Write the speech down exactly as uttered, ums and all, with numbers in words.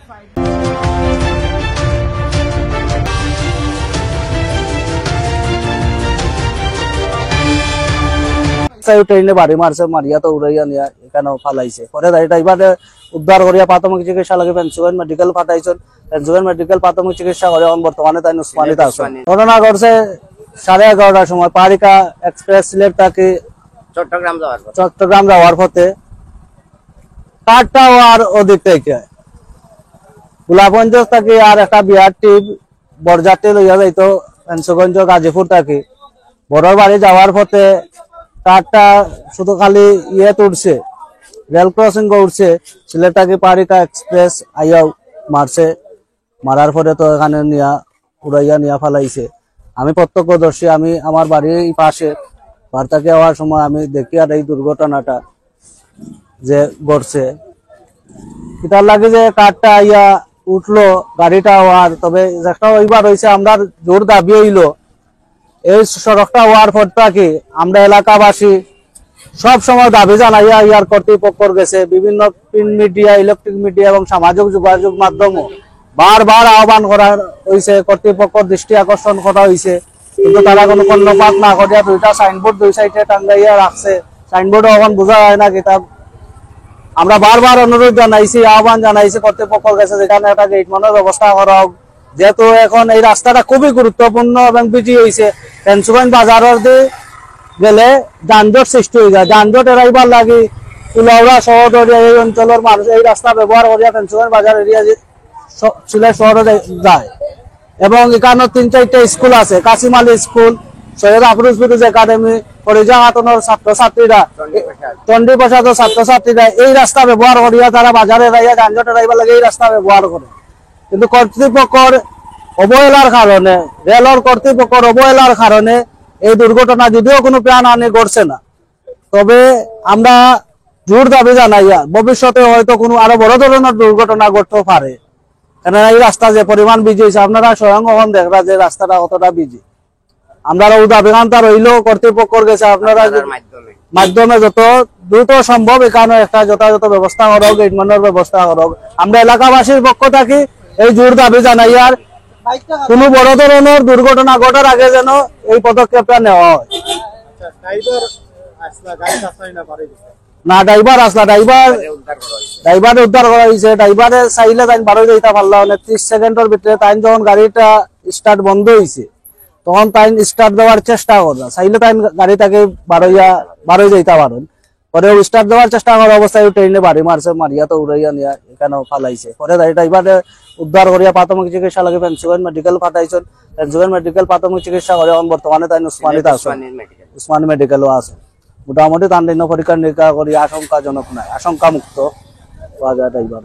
তাই ট্রেনে বাড়ি মারছে, মারিয়া তো উড়াইয়া নিয়া এখানেও ফালাইছে। পরে তাই ড্রাইভারে উদ্ধার করিয়া প্রাথমিক চিকিৎসা লাগি ফেঞ্চুগঞ্জ মেডিকেল পাঠাইছইন। ফেঞ্চুগঞ্জ মেডিকেল প্রাথমিক চিকিৎসা করে এখন বর্তমানে তাই উসমানীত আছে। উসমানী। ঘটনা ঘটছে সাড়ে এগারোটার সময় পারিকা এক্সপ্রেস সিলেট থাকি চট্টগ্রাম যাওয়ার পথে। চট্টগ্রাম যাওয়ার পথে কারটা আর ওদিক থেকে গোলাপগঞ্জ থাকি আর একটা বিয়ার টিম বরযাত্রী লইয়া যাইতো ফেঞ্চুগঞ্জ গাজীপুর থাকি। বড়র বাড়ি যাওয়ার পথে কারটা শুধু খালি ইয়ে উঠছে, রেল ক্রসিং উঠছে, সিলেট থাকি পারিকা এক্সপ্রেস আইয়াও মারছে। মারার পরে তো এখানে নিয়া উড়াইয়া নিয়া ফালাইছে। আমি প্রত্যক্ষদর্শী, আমি আমার বাড়ির এই পাশে, বাড়ি থাকি আওয়ার সময় আমি দেখি আর এই দুর্ঘটনাটা যে ঘটছে। এটার লাগে যে কারটা আইয়া উঠলো, গাড়িটা হওয়ার, তবে একটা ওইবার হইছে, আমরা জোর দাবি হইলো এই সড়কটা হওয়ার পর থাকি আমরা এলাকাবাসী সব সময় দাবি জানাইয়া ইয়ার কর্তৃপক্ষর গেছে, বিভিন্ন প্রিন্ট মিডিয়া, ইলেকট্রিক মিডিয়া এবং সামাজিক যোগাযোগ মাধ্যমও বারবার আহ্বান করা হইছে, কর্তৃপক্ষর দৃষ্টি আকর্ষণ করা হইছে, কিন্তু তারা কোনো কর্ণপাত না করিয়া দুইটা সাইনবোর্ড দুই সাইডে টাঙ্গাইয়া রাখছে। সাইনবোর্ডও এখন বোঝা যায় না কিতা। আমরা বারবার অনুরোধ জানাইছি, আহ্বান জানাইছি কর্তৃপক্ষর কাছে, যেখানে একটা গেটম্যানের ব্যবস্থা করা হোক, যেহেতু এখন এই রাস্তাটা খুবই গুরুত্বপূর্ণ এবং বিজি হইছে। ফেঞ্চুগঞ্জ বাজারের দিয়ে গেলে যানজট সৃষ্টি হয়ে যায়। যানজট এড়াইবার লাগি কুলাউড়া সহ দরিয়া এই অঞ্চলের মানুষ এই রাস্তা ব্যবহার করিয়া ফেঞ্চুগঞ্জ বাজার এরিয়া সিলেট শহরে যাই-, যায়। এবং এখানে তিন চারটা স্কুল আছে, কাসিম আলী স্কুল, সৈয়দ আফরোজ ফিরোজ একাডেমি, ফরিজা খাতুনের ছাত্রছাত্রীরা, চণ্ডী প্রসাদর ছাত্রছাত্রীরা এই রাস্তা ব্যবহার করিয়া তারা বাজারে যাইয়া যানজট এড়াইবার লাগি এই রাস্তা ব্যবহার করে। কিন্তু কর্তৃপক্ষর অবহেলার কারণে, রেলর কর্তৃপক্ষর অবহেলার কারণে এই দুর্ঘটনা যদিও কোনো প্রাণহানি ঘটছে না, তবে আমরা জোর দাবি জানাইয়া ভবিষ্যতে হয়তো কোনো আরো বড় ধরনের দুর্ঘটনা ঘটতে পারে। কারণ এই রাস্তা যে পরিমাণ বিজি হইছে, আপনারা স্বয়ং এখন দেখরা যে রাস্তাটা কতটা বিজি। আমরা আরো দাবি কান্তা রইল কর্তৃপক্ষর গেছে, আপনারা আপনাদের মাধ্যমে। মাধ্যমে যত দ্রুত সম্ভব এখানে একটা যথাযথ ব্যবস্থা করো, গেটম্যানের ব্যবস্থা করো। আমরা এলাকাবাসীর পক্ষ থাকি এই জোর দাবি জানাইয়ার কোনো বড় ধরনের দুর্ঘটনা ঘটার আগে যেন এই পদক্ষেপটা নেওয়া হয়। আচ্ছা, ড্রাইভার আসলা, গাড়ি চালাই না পারে গেছে। না, ড্রাইভার আসলা, ড্রাইভার, ড্রাইভারে উদ্ধার করা হয়েছে। ড্রাইভারে উদ্ধার করা হয়েছে, ড্রাইভারে চাইলে তাইন বারো যাইতা পারলা, মানে ত্রিশ সেকেন্ডের ভিতরে তাইন যখন গাড়িটা স্টার্ট বন্ধ হয়েছে, তখন তাইন স্টার্ট দেওয়ার চেষ্টা করলা, চাইলে তাইন গাড়ি থাকি বারোইয়া, বারোই যাইতা পারেন। পরে ও স্টার্ট দেওয়ার চেষ্টা করার অবস্থায় ও ট্রেনে বাড়ি মারছে, মারিয়া তো উড়াইয়া নিয়া এখানে ফালাইছে। পরে তাই ড্রাইভারে উদ্ধার করিয়া প্রাথমিক চিকিৎসা লাগি ফেঞ্চুগঞ্জ মেডিকেল পাঠাইছইন। ফেঞ্চুগঞ্জ মেডিকেল প্রাথমিক চিকিৎসা করে এখন বর্তমানে তাইন উসমানীত আছে, উসমানী মেডিকেল। উসমানী মেডিকেলও আছে। মোটামুটি তান জন্য পরীক্ষা নিরীক্ষা করি আশঙ্কাজনক নাই, আশঙ্কা মুক্ত পাওয়া যায় ড্রাইভার।